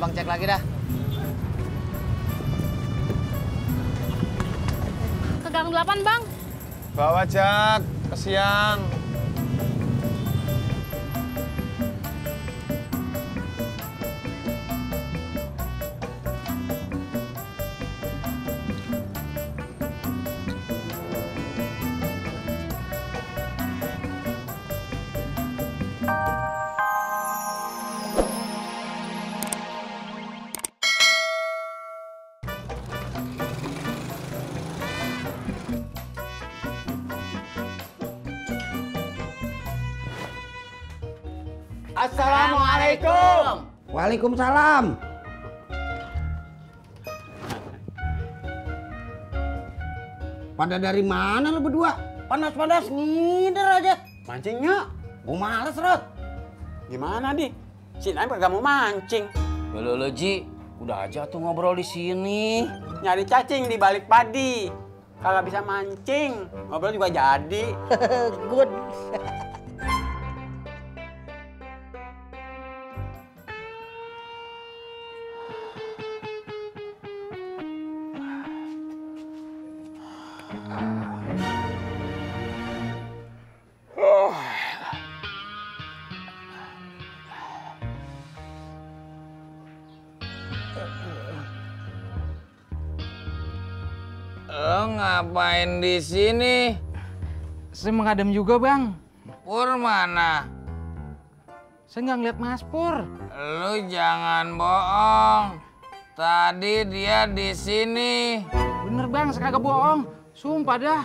abang cek lagi dah. Ke Gang 8, Bang. Bawa Jak, kesiang. Assalamualaikum. Waalaikumsalam. Pada dari mana lu berdua? Panas-panas ngider aja. Mancingnya? Gua males, Rod. Gimana, Di? Si Naim kagak mau mancing. Lo Ji, udah aja tuh ngobrol di sini. Nyari cacing di balik padi. Kagak bisa mancing. Ngobrol juga jadi. Good. Lo ngapain di sini? Saya mengadem juga, Bang. Pur mana? Saya nggak ngeliat Mas Pur. Lu jangan bohong. Tadi dia di sini. Bener, Bang, saya kagak bohong. Sumpah dah.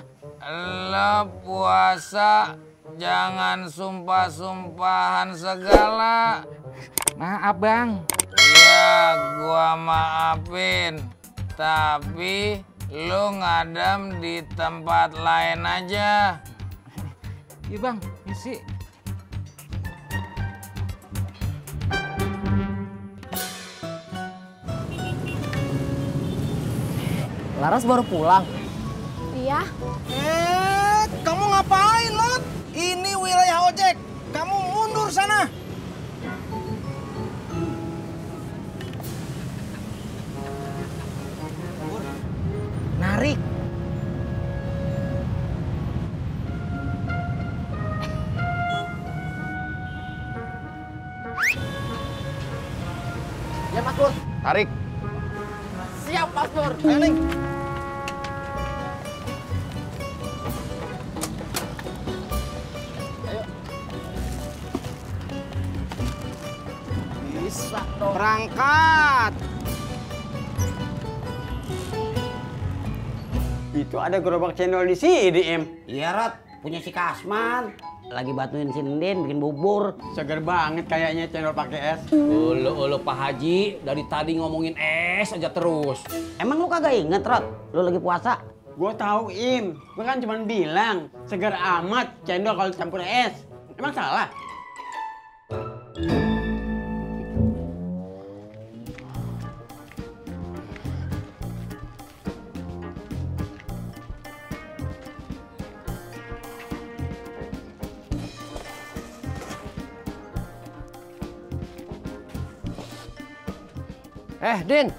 Lo puasa jangan sumpah-sumpahan segala. Maaf, Bang. Iya, gua maafin. Tapi lu ngadem di tempat lain aja. Iya, Bang. Isi. Laras baru pulang. Iya. Kamu ngapain, Lot? Ini wilayah ojek. Kamu mundur sana. Narik. Ya, Mas Pur. Tarik. Siap, Mas Pur. Ayo, Ning. Bisa dong. Berangkat. Itu ada gerobak cendol di sini, Im. Iya, Rod. Punya si Kasman. Lagi bantuin si Ndin bikin bubur. Seger banget kayaknya cendol pakai es. Ulu Pak Haji, dari tadi ngomongin es aja terus. Emang lu kagak inget, Rod? Lu lagi puasa? Gue tahu, Im. Gue kan cuma bilang seger amat cendol kalau campur es. Emang salah? Din.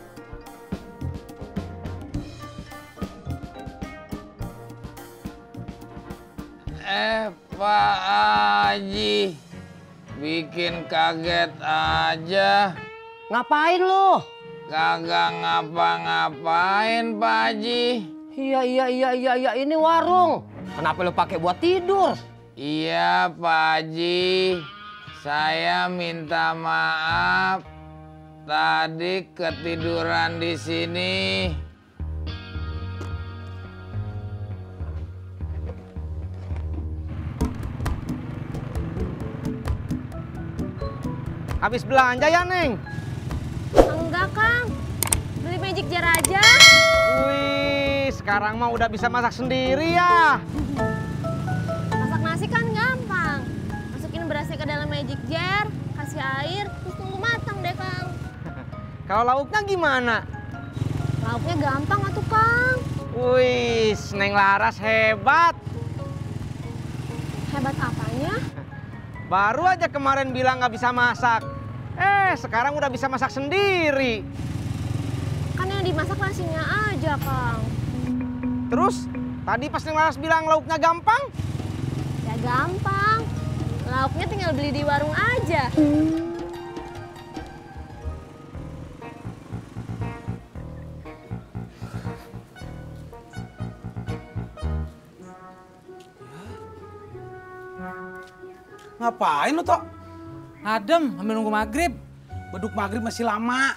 Pak Haji, bikin kaget aja. Ngapain lu? Kagak ngapa-ngapain, Pak Haji. Iya, ini warung. Kenapa lu pakai buat tidur? Iya, Pak Haji. Saya minta maaf. Tadi ketiduran di sini. Habis belanja ya, Neng? Enggak, Kang. Beli Magic Jar aja. Wih, sekarang mah udah bisa masak sendiri ya. Masak nasi kan gampang. Masukin berasnya ke dalam Magic Jar, kasih air, terus tunggu matang deh, Kang. Kalau lauknya gimana? Lauknya gampang atuh, Kang. Wih, Neng Laras hebat. Hebat apanya? Baru aja kemarin bilang nggak bisa masak. sekarang udah bisa masak sendiri. Kan yang dimasak nasinya aja, Kang. Terus, tadi pas Neng Laras bilang lauknya gampang? Ya gampang. Lauknya tinggal beli di warung aja. Ngapain lu, Tok? Adem, ambil nunggu maghrib. Beduk maghrib masih lama.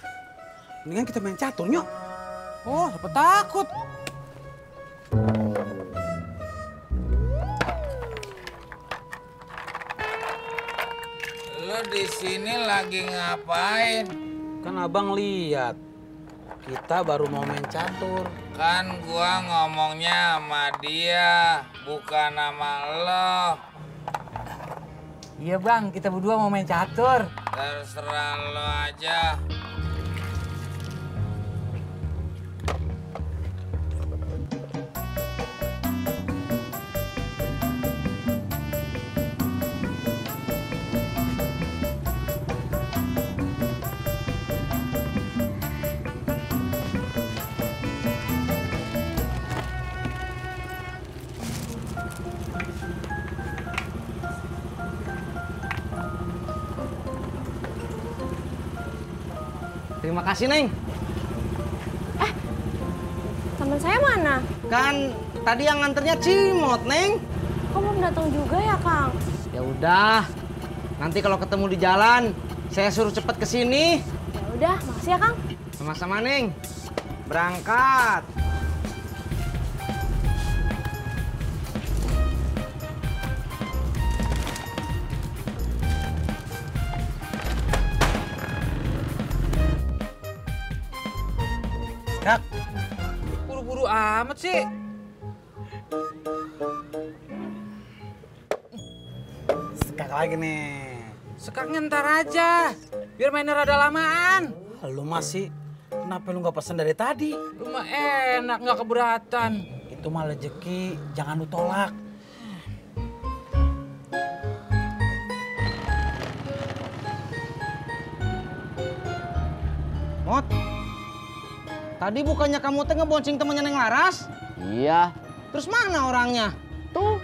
Mendingan kita main catur, nyok. Oh, siapa takut? Lo di sini lagi ngapain? Kan abang lihat, kita baru mau main catur. Kan gua ngomongnya sama dia, bukan sama lo. Iya bang, kita berdua mau main catur. Terserah lo aja. Terima kasih, Neng. Teman saya mana? Kan tadi yang nganternya Cimot, Neng. Kok belum datang juga ya, Kang? Ya udah, nanti kalau ketemu di jalan, saya suruh cepet ke sini. Ya udah, makasih ya, Kang. Sama-sama, Neng. Berangkat. Kak, Buru-buru amat sih. sekak lagi nih. Sekaknya ntar aja, biar mainnya rada lamaan. Lu masih, kenapa lu nggak pesan dari tadi? Lu mah enak, nggak keberatan. Itu mah rezeki, jangan lu tolak. Mot, tadi bukannya kamu teh ngebonceng temennya Neng Laras? Iya, Terus mana orangnya? tuh.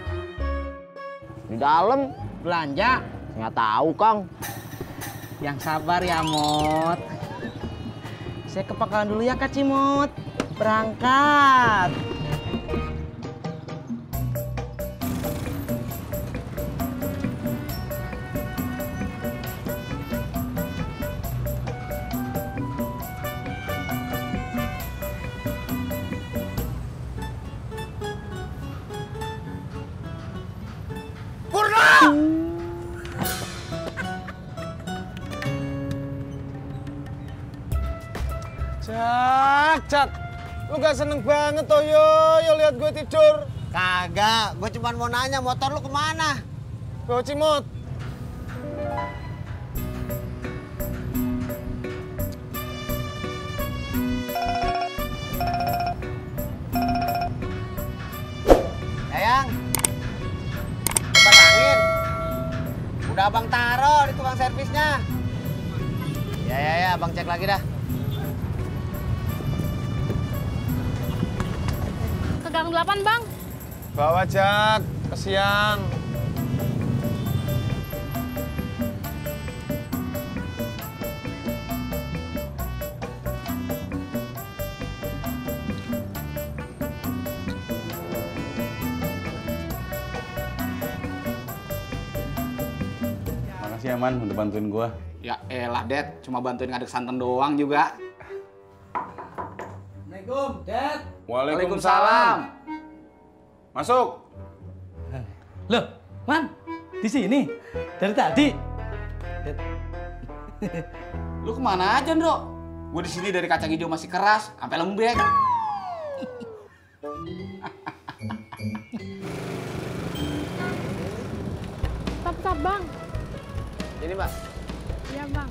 Di dalam. Belanja? Nggak tahu, Kang. Yang sabar ya, Mot. Saya ke pangkalan dulu ya, Kak Cimot. Berangkat. Jak, lu gak seneng banget toh yo lihat gue tidur. Kagak, gue cuma mau nanya motor lu kemana? Bawa Cimot. Sayang, kipas angin. Udah abang taruh di tukang servisnya. Ya, abang cek lagi dah. Ke Gang 8, Bang. Bawa Jak, kesian. Makasih ya, Man, udah bantuin gua. Ya elah, Dad. Cuma bantuin ngaduk santan doang juga. Assalamualaikum, Dad. Waalaikumsalam. Masuk. Loh, Man, di sini dari tadi. Lu kemana aja, Ndro? Gue di sini dari kacang hijau masih keras, sampai lembek. Stop, Bang. Ini, Mbak. Iya, Bang.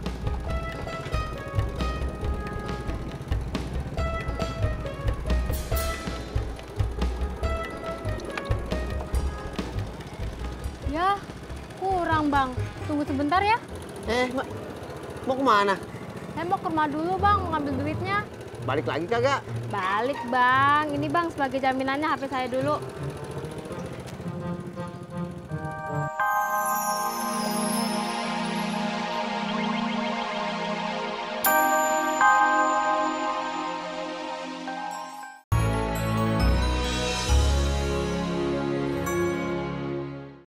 Ya, kurang, Bang. Tunggu sebentar ya. Mbak. Mau kemana? Saya mau ke rumah dulu bang, mau ngambil duitnya. Balik lagi kagak? Balik bang, ini bang sebagai jaminannya HP saya dulu.